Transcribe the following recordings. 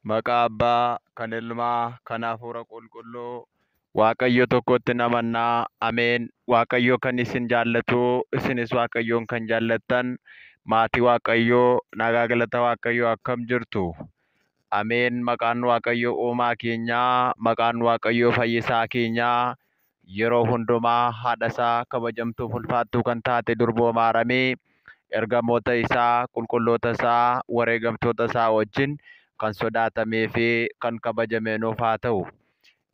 Maqaa Abbaa, kan Ilmaa, kan Hafuura Qulqulluu, Waaqayyo tokkotti namannaa. Ameen. Waaqayyo kan isin jaallatu, isinis Waaqayyoon kan jaallattan, maatii Waaqayyoo, nagaa galata Waaqayyoo akkam jirtu? Ameen. Maqaan Waaqayyo uumaa keenyaa, maqaan Waaqayyoo fayyisaa keenyaa, yeroo hundumaa haadha isaa kabajamtuuf ulfaattuu kan taate durboo Maaramii, ergamoota isaa, qulqulloota isaa, wareegamtoota isaa wajjin kan sodaatamee fi kan kabajame nuuf haa ta'u.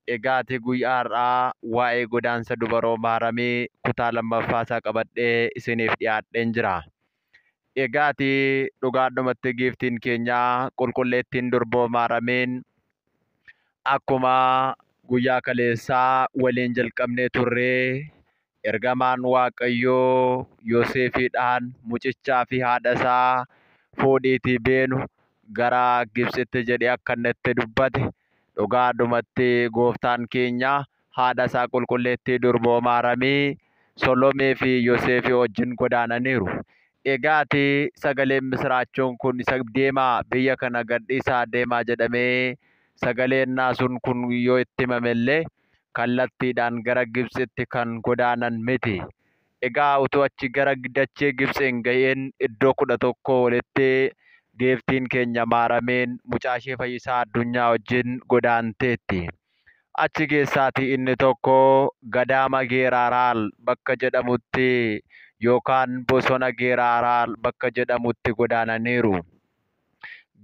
Egaa ati guyyaa har'aa waa'ee godaansa dubaroo Maaramii kutaa lammaffaa isaa qabadhee isiniif dhiyaadheen jira. Egaa ati dhugaadhumatti giiftiin keenyaa qulqulleettiin durboo Maaramiin akkuma guyyaa kaleessaa waliin jalqabnee turree ergamaan Waaqayyoo Yoosefiidhaan mucichaa fi haadha isaa fuudhiitii beenu gara Gibxitti jedhee akka inni itti dubbate dhugaadhumatti gooftaan keenya haadha isaa qulqulleettii durboo Maaramii Solomee fi Yoosefii wajjin godaananiiru. Egaa ati sagaleen misiraachoon kun isa deemaa biyya kana gadhiisaa deemaa jedhamee sagaleen naasuun kun yoo itti himame illee kallattiidhaan gara Gibxitti kan godaanan miti. Egaa utuu achi gara dachee Gibxi hin ga'iin iddoo 11 walitti giiftiin keenya Maarameen mucaa ishee fayyisaa addunyaa wajjin godaanteetti. Achi keessaatii inni tokko gadaama Geeraaraal bakka jedhamutti yookaan bosona Geeraaraal bakka jedhamutti godaananiiru.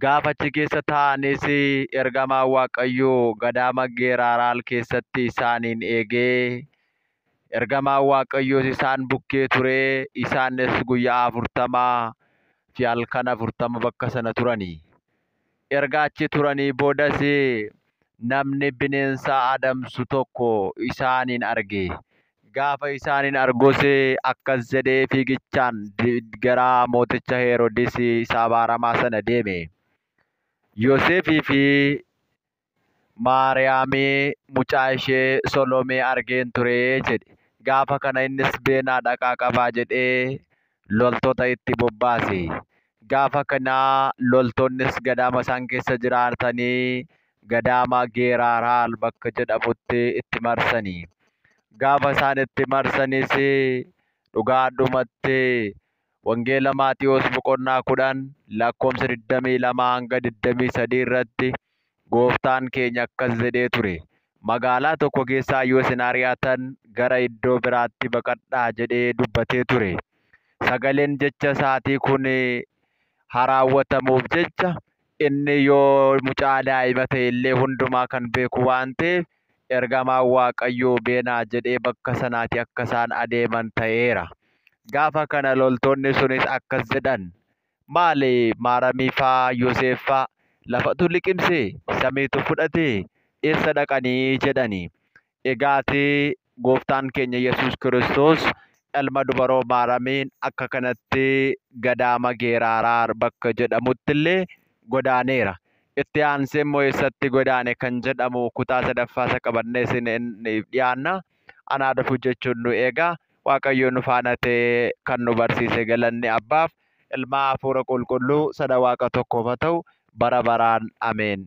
Gaafa achi keessa taa'anis ergamaan Waaqayyoo gadaama Geeraaraal keessatti isaaniin eegee ergamaan Waaqayyoos isaan bukkee turee isaanis guyyaa 40 fi halkan 40 bakka sana turanii. Erga achi turanii boodas namni bineensa adamsu tokko isaaniin arge. Gaafa isaaniin argus akkas jedhee fiigichaan gara mooticha Heroodis isa abaaramaa sana deeme. Yoosefii fi Maariyaamii mucaa ishee Solomee argeen ture jedhe. Gaafa kana innis beenaa dhaqaa qabaa jedhee loltoota itti bobbaase. Gaafa kana loltoonnis gadaama isaan keessa jiraatanii gadaama Geeraaraal bakka jedhamutti itti marsanii. Gaafa isaan itti marsanis dhugaadhumatti Wangeela Maatiyoos boqonnaa 10 lakkoofsa 22 hanga 23 irratti gooftaan keenya akkas jedhee ture. Magaalaa tokko keessaa yoo isin ari'atan gara iddoo biraatti baqadhaa jedhee dubbatee ture. Sagaleen jecha isaatii kun haa raawwatamuuf jecha inni yoo mucaa daa'ima ta'e illee hundumaa kan beeku waan ta'eef ergamaan Waaqayyoo beenaa jedhee bakka sanaatti akka isaan adeeman ta'eera. Gaafa kana loltoonni sunis akkas jedhan. Maali Maaramii faa Yoosef faa lafatu liqimsee samiitu fudhatee eessa dhaqanii jedhani. Egaati gooftaan keenya Yesuus Kiristoos ilma dubaroo Maaramiin akka kanatti gadaama Geeraaraar bakka jedhamutti illee godaaneera. Itti aansee immoo eessatti godaane kan jedhamu kutaa sadaffaa isa qabannee isiniif dhiyaanna. Anaa dhufu jechuun nu eega. Waaqayyo nu faana ta'ee kan nu barsiise galanni Abbaaf, Ilmaa Hafuura Qulqulluu sada Waaqa tokkoof haa ta'u bara baraan. Ameen.